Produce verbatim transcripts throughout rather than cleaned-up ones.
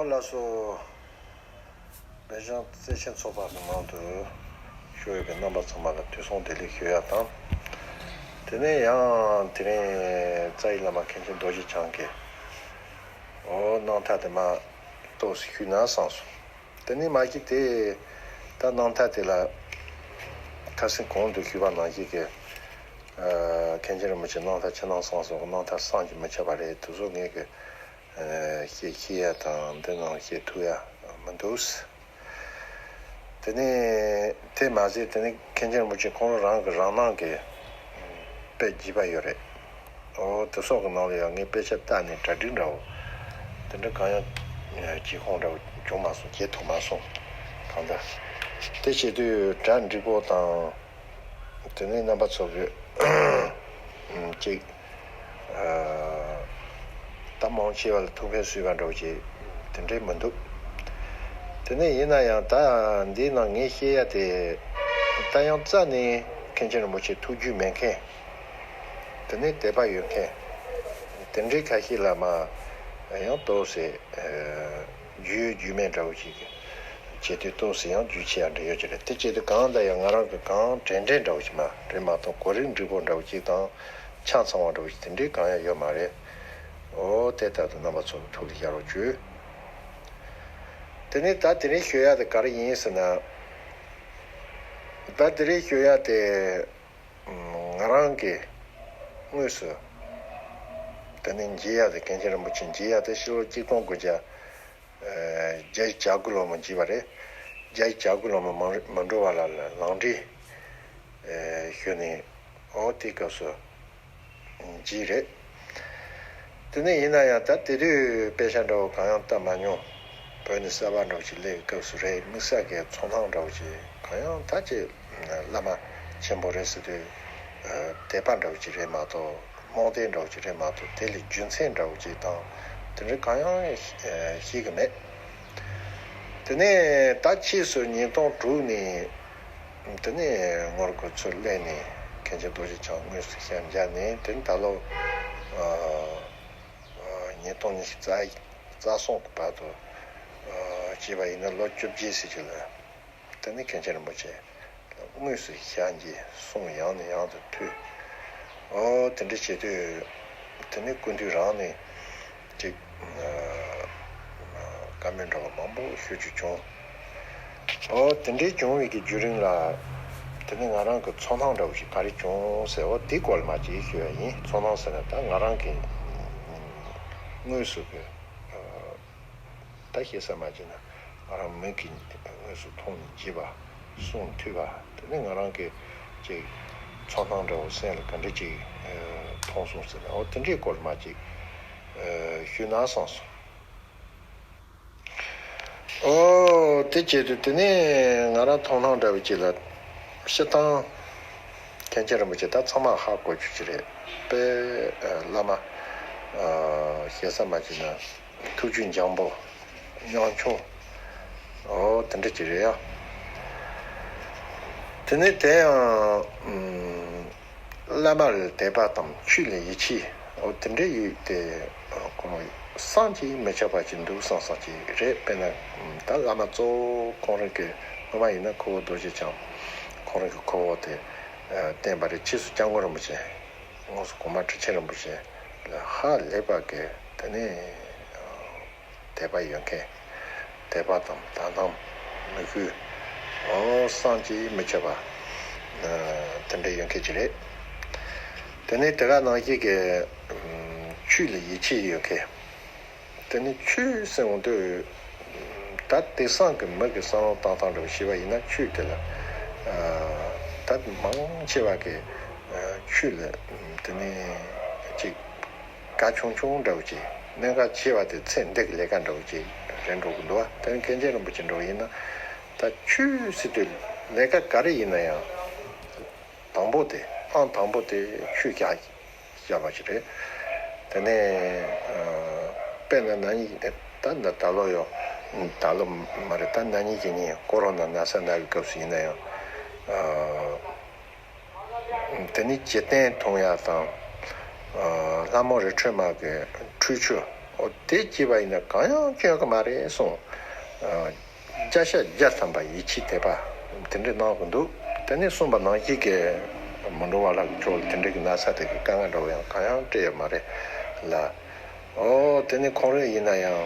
ལགས་སོ། སྦེལ་ཇམ་བརྩེ་ཆེན་ཚོགས་པ་གི་ནང་དུ་བཞུགས་ཡོད་པའི་རྣམ་པ་ཚང་མ་ལ་དུས་གསུམ་བདེ་ལེགས་ཞུ་ཡ་དང་། དེ་ནས་ཡང་དེ་རིང་རྩ་བའི་བླ་མ་མཁན་ཆེན་རྡོ་རྗེ་འཆང་གི་འོ་གནང་ཐ་དེ་མ་ཏོག་ཙམ་ཞུས་ན་བསམ་སོང་། དེ་ནས་མ་གཞི་དེ་ད་གནང་ཐ་དེ་ལ་ཁ་སང་གོང་དུ་ཞུས་པ་ནང་བཞིན་གྱི་མཁན་ཆེན་རིན་པོ་ཆེ་གནང་ཐ་ཕྱི་ནང་གསང་སོགས་གནང་ཐ་བསམ་གྱིས་མི་ཁྱབ་པ་རེད། དེ་ཚོ་ངས་གི་ཤེས་ཤེས་ཡ་དང་འདི་ནང་བཤད་ཐུབ་ཡ་མི་འདུག་དེ་ནས་དེ་མ་ཟད་དེ་ནས་མཁན་ཆེན་རིན་པོ་ཆེ་ཁོང་རང་གི་རང་སྣང་གི་དཔེ་བགྱིས་པ་ཡོད་རེད། འོ་དེ་སོགས་ཀྱི་ནང་ལ་ཡང་ངས་དཔེ་ཆ་བལྟས་ནས་གྲ་སྒྲིག་འདྲ་བོ་དེ་འདྲ་གང་ཡང་བགྱིས་ཁོང་འདྲ་བོ་བྱུང་མ་སོང་། བྱེད་ཐུབ་མ་སོང་། གང་ལྟར་དེ་བྱེད་དུས་གྲ་འགྲིག་པོ་དང་དེ་ནས་རྣམ་པ་ཚོ་གི་ཅིག་ད་མང་ཆེ་བ་ལ་ཐུགས་ཕན་གསོས་པ་འདྲ་བོ་ཅིག་དེ་འདྲའི་མི་འདུག་དེ་ནས་ཡིན་ན་ཡང་ད་འདིའི་ནང་ངས་བཤད་ཡ་དེ་ད་ཡང་རྩ་ནས་མཁན་ཆེན་རིན་པོ་ཆེ་ཐུགས་རྒྱུས་མེད་མཁན། དེ་ནས་དད་པ་ཡོད་མཁན། དེ་འདྲའི་ཁ་ཤས་ལ་མ་ཡང་ཏོག་ཙམ་རྒྱུས་ཡོད་རྒྱུས་མེད་འདྲ་བོ་ཞིག་བྱེད་དུས་ཏོག་ཙམ་ཡང་རྒྱུས་ཆེ་ཡང་འདྲ་ཡོད་ཀྱི་རེད། དེ་བྱེད་དུས་གང་ལྟར་ཡང་ང་རང་གི་གང་དྲན་དྲན་འདྲ་བོ་ཞིག་མ་རེད་མ་གཏོགས་གོ་རིམ་འགྲིག་པོ་འདྲ་བོ་ཞིག་དང་ཆ་ཚང་བ་འདྲ་བོ་ཞིག་དེ་འདྲའི་གང་ཡང་ཡོད་མ་རེད། འོ་དེ་ལྟར་དུ་རྣམ་པ་ཚོ་ཐུགས་ལ་བཞག་རོགས་བྱོས། དེ་ནས་ད་དེ་རིང་ཞུ་ཡ་དེ་ག་རེ་ཡིན་ཟེར་ན། ད་དེ་རིང་ཞུ་ཡ་དེ། ང་རང་གིས་དངོས་སུ་དེ་ནས་མཇལ་ཡ་དེ་མཁན་ཆེན་རིན་པོ་ཆེ་མཇལ་ཡ་དེ་ཕྱི་ལོ་གཅིག་སྟོང་དགུ་བརྒྱ་བརྒྱད་ཅུ་གྱ་དགུ་ལོ་མ་མཇལ་བ་རེད། བརྒྱད་ཅུ་གྱ་དགུ་ལོ་མ་མ་མ་འགྲོ་བ་ལ་ལ་ལམ་འབྲས་ཞུ་ནས་འོ་དེའི་སྐབས་སུ་མཇལ་རེད། དེ་ནས་ཡིན་ན་ཡང་ད་དེ་དུས་དཔེ་ཆ་འདྲ་བོ་གང་ཡང་བལྟ་མ་མྱོང་། བོད་ནས་གསར་པ་འདྲ་བོ་ཅིག་སླེབས་པའི་སྐབས་སུ་རེད། དམིགས་བསལ་གྱི་ཚོར་སྣང་འདྲ་བོ་ཅིག་གང་ཡང་ད་ཅིག་བླ་མ་ཆེན་པོ་རེད་ཟེར་དུས་དད་པ་འདྲ་བོ་ཅིག་རེད་མ་གཏོགས་རྨོངས་དད་འདྲ་བོ་ཅིག་རེད་མ་གཏོགས་དེ་ལས་རྒྱུ་མཚན་འདྲ་བོ་ཅིག་དང་དེ་འདྲ་གང་ཡང་ཤེས་ཀྱི་མེད། དེ་ནས་ད་ཕྱིས་སུ་ཉིས་སྟོང་དྲུག་ནས། དེ་ནས་ངོར་གོ་ཚུར་སླེབས་ནས་མཁན་ཆེན་རྡོ་རྗེ་འཆང་དངོས་སུ་ཞལ་མཇལ་ནས་དེ་ནས་ད་ལོ་ཉིས་སྟོང་ཉི་ཤུ་རྩ་རྩ་གསུམ་གྱི་བར་དུ་བྱས་པ་ཡིན་ན་ལོ་བཅོ་བརྒྱད་ཟེར་གྱི་ལ་དེ་ནས་མཁན་ཆེན་རིན་པོ་ཆེ་དངོས་སུ་ཞལ་མཇལ་གསུང་ཡང་ནས་ཡང་དུ་ཐོས། ཨོ་དེ་འདྲ་བྱེད་དུས་དེ་ནས་སྐུ་མདུན་རང་ནས་ཅིག་བཀའ་མོལ་འདྲ་བ་མང་པོ་ཞུ་རྒྱུ་བྱུང་། ཨོ་དེ་འདྲའི་བྱུང་བའི་གི་བརྒྱུད་རིམ་ལ་དེ་ནས་ང་རང་གི་ཚོར་སྣང་འདྲ་བོ་ཞིག་ག་རེ་བྱུང་ཟེར། ཨོ་དེའི་སྐོར་ལ་མ་ཅིག་ཞུ་ཡ་ཡིན། ཚོར་སྣང་ཟེར་ན་ད་ང་རང་གི་དངོས་སུ་གི་ད་ཞེ་ས་མ་བྱས་ན་ང་རང་མིག་གིས་དངོས་སུ་མཐོང་ནས་བརྗེད་པ་གསུང་ཐོས་པ་དེ་ནས་ང་རང་གི་ཅིག་ཚོར་སྣང་འདྲ་བོ་སེམས་ལ་ག་འདྲ་ཅིག་མཐོང་སོང་ཟེར་ན་ཨོ་དེ་འདྲའི་སྐོར་མ་ཅིག་ཞུས་ན་བསམ་སོང་། ཨོ་དེ་བྱེད་དུས་དེ་ནས་ང་རང་མཐོང་སྣང་འདྲ་བོ་ཅིག་ལ་སྤྱིར་བཏང་མཁན་ཆེན་རིན་པོ་ཆེ་ད་ཚང་མ་ཧ་གོ་རྒྱུ་ཅིག་རེད་པས། བླ་མ་ཞེ་ས་མ་བྱས་ན། ཐུགས་རྒྱུད་འཇམ་པོ། ཉམ་ཆུང་། ཨོ་དེ་འདྲ་ཅིག་རེད་ཡ། དེ་ནས་དེ་ཡང་བླ་མ་ལ་དད་པ་དང་ཆོས་ལ་ཡིད་ཆེས། ཨོ་དེ་འདྲ་ཡོད་དེ་ཁོང་བསམ་གྱིས་མི་ཁྱབ་པ་ཅིག་འདུག་བསམ་བསམ་ཅིག་རེད། དཔེར་ན་ད་བླ་མ་གཙོ་བོ་ཁོང་རང་གི་སྔོན་མ་ཡིན་ན་ཁུ་བོ་རྡོ་རྗེ་འཆང་ཁོང་རང་གི་ཁུ་བོ་དེ་བསྟེན་པ་རེད། ཕྱིས་སུ་སྐྱབས་མགོན་རིན་པོ་ཆེ། དངོས་སུ་གོང་མ་ཁྲི་ཆེན་རིན་པོ་ཆེ་ལ་ཧ་ལས་པ་གི་དེ་ནས་དད་པ་ཡོད་མཁན། དད་པ་དང་དད་དམ་མོས་གུས་ཨོ་བསམ་གྱིས་མི་ཁྱབ་པ་དེ་འདྲ་ཡོད་མཁན་ཅིག་རེད། དེ་ནས་དེ་ག་ནང་བཞིན་གྱི་ཆོས་ལ་ཡིད་ཆེས་ཡོད་མཁན། དེ་ནི་ཆོས་ཟེར་འོང་དུས་ད་དེང་སང་གི་མི་གི་བསམ་བློ་བཏང་སྟངས་འདྲ་བོ་ཞིག་བྱས་པ་ཡིན་ན་ཆོས་དེ་ལ་ད་མང་ཆེ་བ་གི་ཆོས་ལ་དེ་ནི་ཅིག་གལ་ཆུང་ཆུང་འདྲ་བོ་ཅིག་གནད་འགག་ཆེ་བ་དེ་ཚེ་འདི་གི་ལས་ཀ་འདྲ་བོ་ཅིག་རེད་འགྲོ་གི་འདུག་བ། དེ་ནི་མཁན་ཆེན་རིན་པོ་ཆེ་འདྲ་བོ་ཡིན་ན་ད་ཆོས་ཟེར་དུས་ལས་ཀ་ག་རེ་ཡིན་ན་ཡང་དང་པོ་དེ་ཨང་དང་པོ་དེ་ཆོས་རྒྱག་བཞག་པ་ཞིག་རེད། དེ་ནས་དཔེར་ན་ན་ནིང་ད་ད་ད་ལོ་ཡོ་ད་ལོ་མ་རེད། ད་ན་ནིང་གི་ཉིན་ཀོ་རོ་ན་ན་ཚ་ན་བའི་སྐབས་སུ་ཡིན་ན་ཡང་དེ་ནི་འཇིག་རྟེན་མཐོང་ཡག་དང་ལྷ་མོ་རི་ཁྲོད་མ་གི་ཁྲུས་ཆུ་ ཨོ་དེ་བྱས་པ་ཡིན་ན་གང་ཡང་སྐྱོན་གི་མ་རེད་གསུངས། ཨ། བརྒྱ་ཆ་བརྒྱ་ཐམ་པ་ཡིད་ཆེས་དད་པ་དེ་འདྲ་གནང་གི་འདུག་དེ་ནས་གསུངས་པ་ནང་བཞིན་གྱི་མི་འགྲོ་བ་ལྷ་གི་ཕྱོགས་ལ་དེ་འདྲ་གི་ན་ཚ་དེ་གི་དཀའ་ངལ་འདྲ་བོ་ཡང་གང་ཡང་སྤྲད་ཡོད་མ་རེད་ལ། ཨོ་དེ་ནས་ཁོང་རང་ཡིན་ན་ཡང་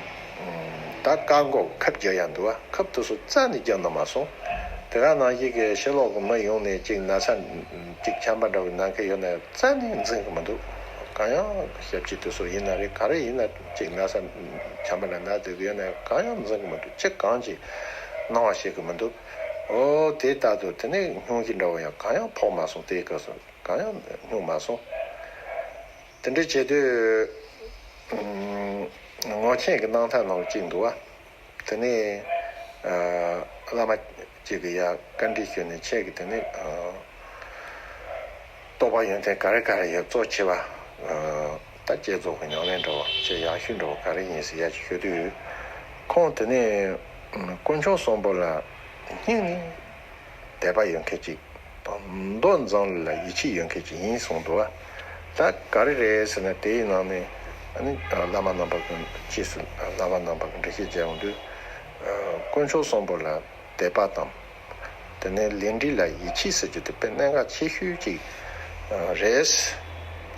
ད་བཀག་འགོག་ཁབ་རྒྱག་ཡ་འདུག་བ། ཁབ་དེ་ཚོ་རྩ་ནས་རྒྱག་ན་མ་སོང་། དེ་ག་ནང་བཞིན་གྱི་ཕྱི་ལོགས་གི་མི་ཡོང་ནས་ཅིག་ན་ཚ་ཅིག་ཆམ་པ་འདྲ་བོ་ན་མཁན་ཡོད་ན་རྩ་ནས་འཛིན་གི་མི་འདུག་གང་ཡང་ཞབས་ཕྱི་དེ་ཚོ་ཡིན་ན་རེད། ག་རེ་ཡིན་ན་ཅིག་ན་ཚ་ཆམ་པ་ལ་ན་བསྡད་ཀྱི་ཡོད་ན་གང་ཡང་འཛིན་གི་མི་འདུག་ཅི་གང་ཅིག་སྣང་བ་ཤེས་གི་མི་འདུག་ཨོ་དེ་ལྟར་དུ་དེ་ནས་སྙུང་གཞི་འདྲ་བོ་ཡང་གང་ཡང་ཕོག་མ་སོང་། དེའི་སྐབས་སུ་གང་ཡང་སྙུང་མ་སོང་། དེ་འདྲ་བྱེད་དུས་ངོ་ཆེན་གྱི་གནང་ཐབས་ནང་གཅིག་འདུག་བ། དེ་ནས་བླ་མ་གཅིག་གི་ཡ་བཀའ་འདྲི་ཞུས་ནས་ཁྱེད་ཀྱི་དེ་ནས་རྟོགས་པ་ཡོན་ཏན་ག་རེ་ག་རེ་ཡོད་གཙོ་ཆེ་བ། ད་བསྐྱེད་རྫོགས་ཀྱི་ཉམས་ལེན་འདྲ་བ་ཆེས་ཡག་ཤོས་འདྲ་བ་ག་རེ་ཡིན་ཟེར་ཡ་ཅིག་ཤོད་དུས། ཁོང་དེ་ནས་དཀོན་མཆོག་གསུམ་པོ་ལ་སྙིང་ནས་དད་པ་ཡོད་མཁན་ཅིག་དང་མདོ་འཛིན་ལ་ཡིད་ཆེས་ཡོད་མཁན་ཅིག་ཡིན་གསུངས་འདུག་བ། ད་ག་རེ་རེད་ཟེར་ན་དེའི་ནང་ནས་ཨ་ནི་བླ་མ་རྣམ་པ་ཀུན་ཅེས་སུ་བླ་མ་རྣམ་པ་ཀུན་འགྲེལ་བཤད་བྱས་ཡོང་དུས། དཀོན་མཆོག་གསུམ་པོ་ལ་དད་པ་དང་། དེ་ནས་ལས་འབྲས་ལ་ཡིད་ཆེས་ཟེར་རྒྱུ་དེ་དཔེ་གནད་འགག་ཆེ་ཤོས་ཅིག་རེད།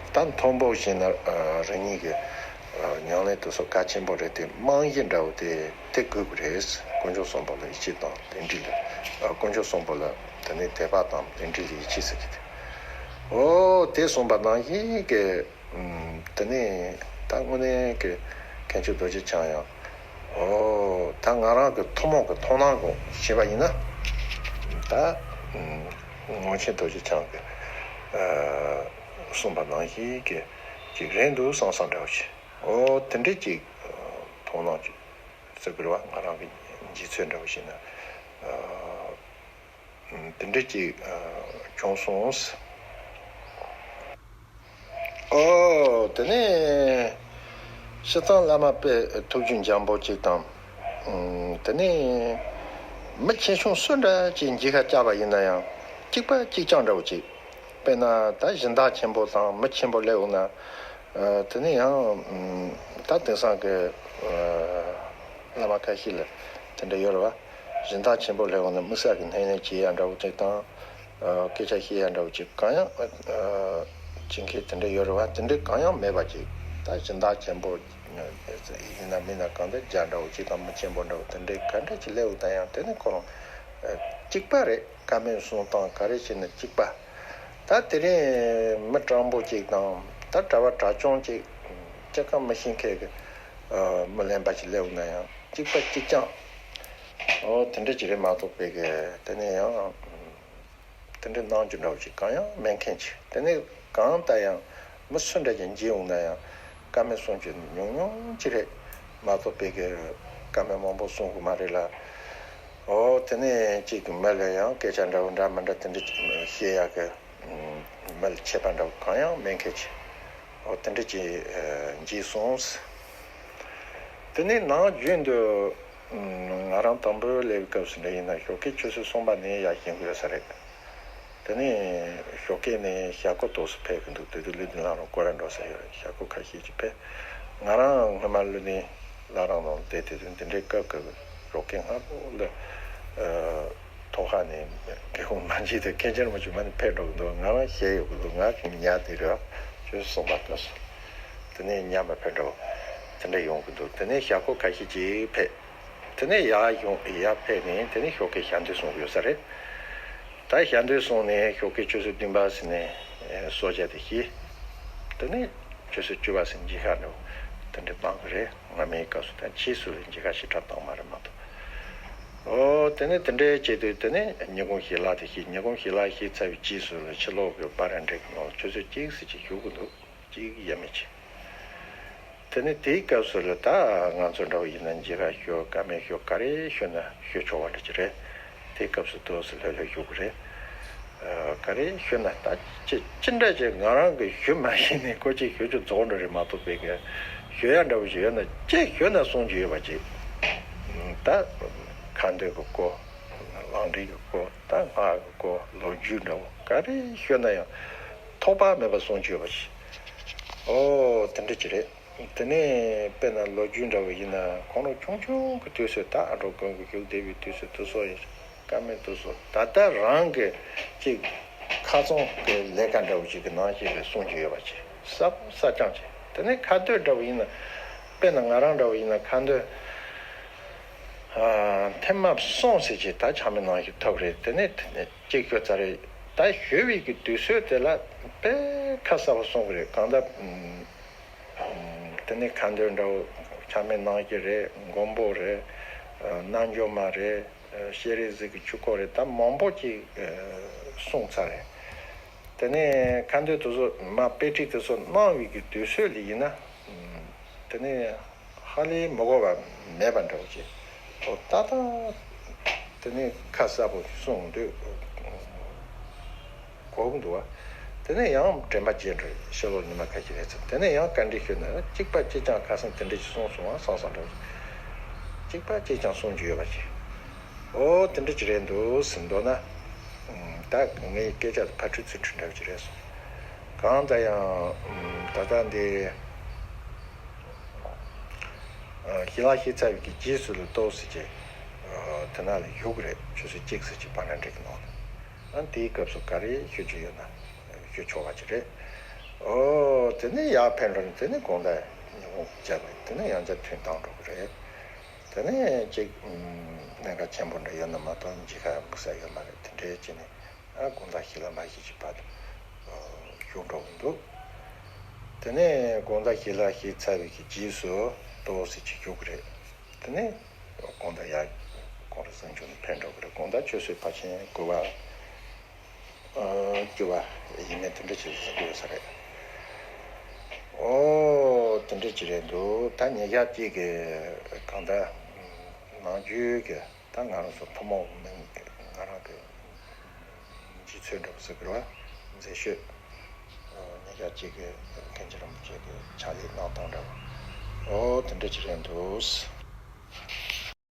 ད་མཐོན་པོ་བྱས་ན་རང་ཉིད་ཀྱི་ཉམས་ལེན་དེ་ཚོ་གལ་ཆེན་པོ་རེད་དེ་རྨང་གཞི་འདྲ་བོ་དེ་དེ་དགོས་ཀྱི་རེད། དཀོན་མཆོག་གསུམ་པོ་ལ་ཡིད་ཆེས་དང་ལས་འབྲས་ལ་དཀོན་མཆོག་གསུམ་པོ་ལ་དེ་ནས་དད་པ་དང་ལས་འབྲས་ལ་ཡིད་ཆེས་ཟེར་རྒྱུ་དེ། ཨོ་དེ་གསུངས་པ་ནང་བཞིན་གྱི། དེ་ནས་ད་དངོས་གནས་ཀྱི་མཁན་ཆེན་རྡོ་རྗེ་འཆང་ཡང་། ཨོ་ད་ང་རང་གི་ཐུན་མོང་གི་མཐོང་སྣང་གི་བཤད་པ་ཡིན་ན། ད་ངོ་ཆེན་རྡོ་རྗེ་འཆང་གི་གསུངས་པ་ནང་བཞིན་གྱི་ཅིག་རེད་འདུག་བསམ་བསམ་འདྲ་བོ་ཞིག་ཨོ་དེ་འདྲས་ཅིག་མཐོང་སྣང་ཅིག་ཟེར་དགོས་རེད་བ། ང་རང་གི་འཇིག་ཚོད་འདྲ་བོ་ཞིག་ན། དེ་འདྲ་ཅིག་བྱུང་སོང་། ཨོ་དེ་ནས་སྤྱིར་བཏང་བླ་མ་དཔེ་ཐུགས་རྒྱུད་འཇམ་པོ་ཅིག་དང་། དེ་ནས་མི་ཆེ་ཆུང་སུ་འདྲ་ཅིག་མཇལ་ཁ་བཅར་བ་ཡིན་ན་ཡང་གཅིག་པ་གཅིག་རྐྱང་འདྲ་བོ་ཅིག་དཔེར་ན་ད་སྦྱིན་བདག་ཆེན་པོ་དང་མི་ཆེན་པོ་སླེབས་འོང་ན། དེ་ནས་ཡང་ད་དེང་སང་གི་བླ་མ་ཁ་ཤས་ལ་དེ་འདྲ་ཡོད་རེད་བ། སྦྱིན་བདག་ཆེན་པོ་སླེབས་འོང་ན་དམིགས་བསལ་གྱི་སྣེ་ལེན་བྱེད་ཡ་འདྲ་བོ་ཅིག་དང་། སྐད་ཆ་བཤད་ཡ་འདྲ་བོ་ཅིག་གང་ཡང་བྱེད་མཁན་དེ་འདྲ་ཡོད་རེད་བ། དེ་འདྲ་གང་ཡང་མེད་པ་ཅིག་ད་སྦྱིན་བདག་ཆེན་པོ་ཡིན་ན་མིན་ན་གང་ལྟར་རྒྱ་འདྲ་བོ་ཅིག་དང་མི་ཆེན་པོ་འདྲ་བོ་དེ་འདྲ་ག་འདྲ་ཅིག་སླེབས་འོང་ན་ཡང་དེ་ནི་ཁོ་རང་གཅིག་པ་རེད། བཀའ་མོལ་གསུང་སྟངས་ག་རེ་བྱས་ན་གཅིག་པ། ད་དེ་རིང་མི་དྲང་པོ་ཅིག་དང་ད་གྲྭ་བ་གྲྭ་ཆུང་ཅིག་སྐྱེ་ཁམས་མི་ཤེས་མཁན་གྱི་མི་གླེན་པ་ཅིག་སླེབས་འོང་ན་ཡང་གཅིག་པ་གཅིག་རྐྱང་། ཨོ་དེ་འདྲ་ཅིག་རེད་མ་གཏོགས་པའི་གི་དེ་ནས་ཡང་དེ་འདྲ་གནང་རྒྱུ་འདྲ་བོ་ཅིག་གང་ཡང་མེད་མཁན་ཅིག་དེ་ནས་གང་ལྟར་ཡང་མི་སུ་འདྲ་ཅིག་མཇལ་འོང་ན་ཡང་བཀའ་མོལ་གསུང་རྒྱུ་ཉུང་ཉུང་ཅིག་རེད་མ་གཏོགས་པའི་གི་བཀའ་མོལ་མང་པོ་གསུང་གི་མ་རེད་ལ། ཨོ་དེ་ནས་ཅིག་གི་མི་ལ་ཡང་སྐད་ཆ་འདྲ་བོ་འདྲ་མི་འདྲ་དེ་འདྲ་ཅིག་བཤད་ཡག་གི་མི་ལ་ཆད་པ་འདྲ་བོ་གང་ཡང་མེད་མཁན་ཅིག་ཨོ་དེ་འདྲ་ཅིག་མཇལ་སོང་། དེ་ནས་ནང་རྒྱུན་དུ་ང་རང་དང་པོ་སླེབས་སྐབས་སུ་འདྲ་ཡིན་ན་ཞོགས་ཀས་ཆུ་ཚོད་གསུམ་པ་ནས་ཡར་བཞེངས་གི་ཡོད་ས་རེད། དེ་ནས་ཞོགས་ཀས་ནས་ཞག་སྒོ་ཏོག་ཙམ་ཕེབས་ཀྱི་འདུག་དེ་དུས་ཀླུ་ལྡིང་བླ་རུང་སྐོར་ར་འགྲོ་ས་ཡོད་རེད། ཞག་སྒོ་ཁ་ཤས་ཅིག་ཕེབས། ང་རང་སྔོན་མ་ཀླུ་ལྡིང་བླ་རུང་ནང་བསྡད་དེ་དུས་འདི་འདྲའི་སྐབས་སྐབས་ཞོགས་ཀས་སྔ་པོ་ལ་ཐོག་ཁ་ནས་སྒེའུ་ཁུང་མ་འབྱེད་དུས་མཁན་ཆེན་རིན་པོ་ཆེ་མ་ནས་ཕེབས་འགྲོ་གི་འདུག་ང་རང་ཞལ་ཡོད་གི་འདུག་ང་གི་ཉལ་དེ་རེད་བ། ཆུ་ཚོད་གསུམ་པ་སྐབས་སུ་དེ་ནས་མཉམ་པ་ཕེབས་འགྲོ་དེ་འདྲ་ཡོང་གི་འདུག་དེ་ནས་ཞག་སྒོ་ཁ་ཤས་ཅིག་ཕེབས། དེ་ནས་ཡར་ཡོང་ཡར་ཕེབས་ནས་དེ་ནས་ཞོགས་ཀས་ཞལ་འདོན་གསུང་གི་ཡོད་ས་རེད། ད་ཞལ་འདོན་གསུངས་ནས་ཞོགས་ཀས་ཆུ་ཚོད་བདུན་པ་ཟིན་ནས་གསོལ་ཇ་དེ་བཞེས། དེ་ནས་ཆུ་ཚོད་བཅུ་པ་ཟིན་མཇལ་ཁ་འདྲ་བོ་དེ་འདྲ་བཏང་གི་རེད། སྔ་མའི་སྐབས་སུ་ད་ཕྱིས་སུ་ལ་མཇལ་ཁ་ཞེ་དྲག་བཏང་མ་རེད་མ་གཏོགས། ཨོ་དེ་ནས་དེ་འདྲའི་བྱས་དུས་དེ་ནས་ཉིན་གུང་ཞལ་ལག་དེ་བཞེས། ཉིན་གུང་ཞལ་ལག་བཞེས་ཚར་བའི་རྗེས་སུ་ལ་ཕྱི་ལོགས་ཀྱི་པར་ར་འགྲིག་གི་ནང་ཆུ་ཚོད་གཅིག་ཙམ་ཅིག་བཞུགས་གི་འདུག་གཅིག་ཡས་མས་ཆེ། དེ་ནས་དེའི་སྐབས་སུ་ལ་ད་ང་ཚོ་འདྲ་བོ་ཡིན་ན་མཇལ་ཁ་ཞུ་བཀའ་མོལ་ཞུ་ག་རེ་ཞུ་ན་ཞུ་ཆོག་པ་འདྲ་ཅིག་རེད། དེའི་སྐབས་སུ་ཏོག་ཙམ་ལྷོད་ལྷོད་བཞུགས་གི་རེད། ག་རེ་ཞུ་ན་ད་ཅི་ཅི་འདྲ་ཅིག་ང་རང་གི་ཞུ་མ་ཤེས་ནས་ཁོ་ཅིག་ཞུ་རྒྱུ་རྫོགས་འགྲོ་རེད་མ་གཏོགས་པའི་གི་ཞུ་ཡ་འདྲ་བོ་ཞིག་ཡོད་ན་ཅི་ཞུ་ན་གསུང་རྒྱུ་ཡོད་པ་ཅིག་ད་ཁ་འདོན་གི་སྐོར། ལམ་འབྲས་ཀྱི་སྐོར། ད་སྔགས་ཀྱི་སྐོར། ལོ་རྒྱུས་འདྲ་བོ་ག་རེ་ཤོད་ན་ཡང་ཐོགས་པ་མེད་པ་གསུང་རྒྱུ་ཡོད་པ་ཞིག་ཨོ་དེ་འདྲ་ཅིག་རེད། དེ་ནས་དཔེར་ན་ལོ་རྒྱུས་འདྲ་བོ་ཡིན་ན་ཁོང་རང་ཆུང་ཆུང་གི་དུས་སུ་ད་ཨ་འགྲོ་དགོན་གྱི་བཞུགས་བསྡད་པའི་དུས་སུ་དུ་སོ་ཡིན་ཀ་མེད་དུ་སོ་ད་ལྟ་རང་གི་ཅིག་ཁ་ཚོང་གི་ལས་ཀ་འདྲ་བོ་ཞིག་གི་ནང་ཞིག་ལ་གསུང་རྒྱུ་ཡོད་པ་ཅིག་གསར་པོ་གསར་རྐྱང་ཅིག་དེ་ནས་ཁ་སྡོད་འདྲ་བོ་ཡིན་ན་དཔེར་ན་ང་རང་འདྲ་བོ་ཡིན་ན་ཁ་སྡོད་ཨ་ཐེངས་མ་གསུམ་ཟེར་ཅིག་ད་ཆ་མེད་ནང་ཞིག་ཐོབ་རེད། དེ་ནས་དེ་ནས་གཅིག་ཤོད་ཚར་རེད། ད་ཞུ་བའི་གི་དུས་ཚོད་དེ་ལ་དཔེ་ཁ་གསལ་པོ་གསུང་གི་རེད། གང་ལྟར་དེ་ནས་ཁ་འདོན་འདྲ་བོ་ཆ་མེད་གནང་གི་རེད། མགོན་པོ་རེད། རྣལ་འབྱོར་མ་རེད། ཤེས་རིག་གཟིགས་ཀྱི་ཆོས་སྐོར་རེད། ད་མང་པོ་ཅིག་གསུངས་ཚར་རེད། དེ་ནས་ཁ་འདོན་དེ་ཚོ་མ་དཔེ་ཁྲིད་དེ་ཚོ་གནང་བའི་གི་དུས་ཚོད་ལ་ཡིན་ན་དེ་ནས་ཧ་ལས་མི་གོ་བ་མེད་པ་འདྲ་བོ་ཅིག་ཨོ་ད་ད་དེ་ནས་ཁ་གསལ་པོ་གསུངས་འདུག་གོ་གི་འདུག་བ། དེ་ནས་ཡང་དྲན་པ་བརྗེད་འགྲོ་ཤེས་ལོ་ཉི་མ་ཁ་ཤས་རེད་ཚེ་དེ་ནས་ཡང་བཀའ་འདྲི་ཞུས་ན་གཅིག་པ་གཅིག་རྐྱང་ཁ་སང་དེ་འདྲ་ཞིག་གསུངས་སོང་བ་བསམ་བསམ་འདྲ་བོ་ཅིག་གཅིག་པ་གཅིག་རྐྱང་གསུང་རྒྱུ་ཡོད་པ་ཞིག་ཨོ་དེ་འདྲ་ཅིག་རེད་འདུག་ཟིན་མདོར་ན། ད་ངའི་སྐད་ཆ་དེ་ཕར་ཁྲུས་ཚུར་ཁྲུས་འདྲ་བ་ཅིག་རེད་སོང་། གང་ལྟར་ཡང་ད་ལྟ་འདི་ཞི་ལ་ཞི་ཚ་བའི་གི་རྗེས་སུ་ལ་གཏོགས་ཟེར་གྱི་དེ་ན་ལ་བཞུགས་རེད། ཆུ་ཚོད་གཅིག་ཟེར་གྱི་བར་ན་འགྲིག་གི་ནང་ལ་ཨ་དེའི་སྐབས་སུ་ག་རེ་ཞུ་རྒྱུ་ཡོད་ན་ཞུ་ཆོག་པ་ཅིག་རེད། ཨོ་དེ་ནས་ཡར་ཕན་འགྲོ་ནས་དེ་ནས་དགོང་དག་ཉིན་གུང་བཅར་བས་དེ་ནས་ཡང་བསྐྱར་ཐོན་བཏང་འགྲོ་གི་རེད། དེ་ནས་ཅིག་གནད་འགག་ཆེན་པོ་འདྲ་ཡོད་ན་མ་གཏོགས་མཇལ་ཁ་ཡོང་ས་ཡོད་མ་རེད། དེ་འདྲའི་ཅིག་ནས་ཨ་དགོང་དག་ཞི་ལ་མ་ཞི་ཅིག་བར་དུ་བཞུགས་འགྲོ་གི་འདུག་དེ་ནས་དགོང་དག་ཞི་ལ་ཞི་ཚར་བའི་གི་རྗེས་སུ་ཏོག་ཙམ་ཅིག་བཞུགས་གི་རེད། དེ་ནས་དགོང་དག་ཡར་ཁོང་རང་གཟིམ་ཆུང་ནས་ཕེབས་འགྲོ་གི་རེད། དགོང་དག་ཆུ་ཚོད་ཕལ་ཆེར་དགུ་པ། སྐྱོ་བ་ཡིན་ནའི་དེ་འདྲ་ཅིག་གཟིགས་དགོས་ས་རེད། ཨོ་དེ་འདྲ་ཅིག་རེད་འདུག་ད་ཉེ་ཞག་གཅིག་གི་གང་ལྟར་ནམ་རྒྱུན་གྱི་ད་ང་རང་ཚོ་ཐུན་མོང་མིན་ང་རང་གི་འཇིག་ཚོད་འདྲ་པོ་ཟེར་དགོས་རེད་བ། མཛེས་ཤོས་ཉེ་ཞག་གཅིག་གི་མཁན་ཆེན་རིན་པོ་ཆེ་གི་ཕྱག་ལས་གནང་སྟངས་འདྲ་པོ་ཨོ་དེ་འདྲ་ཅིག་རེད་འདུག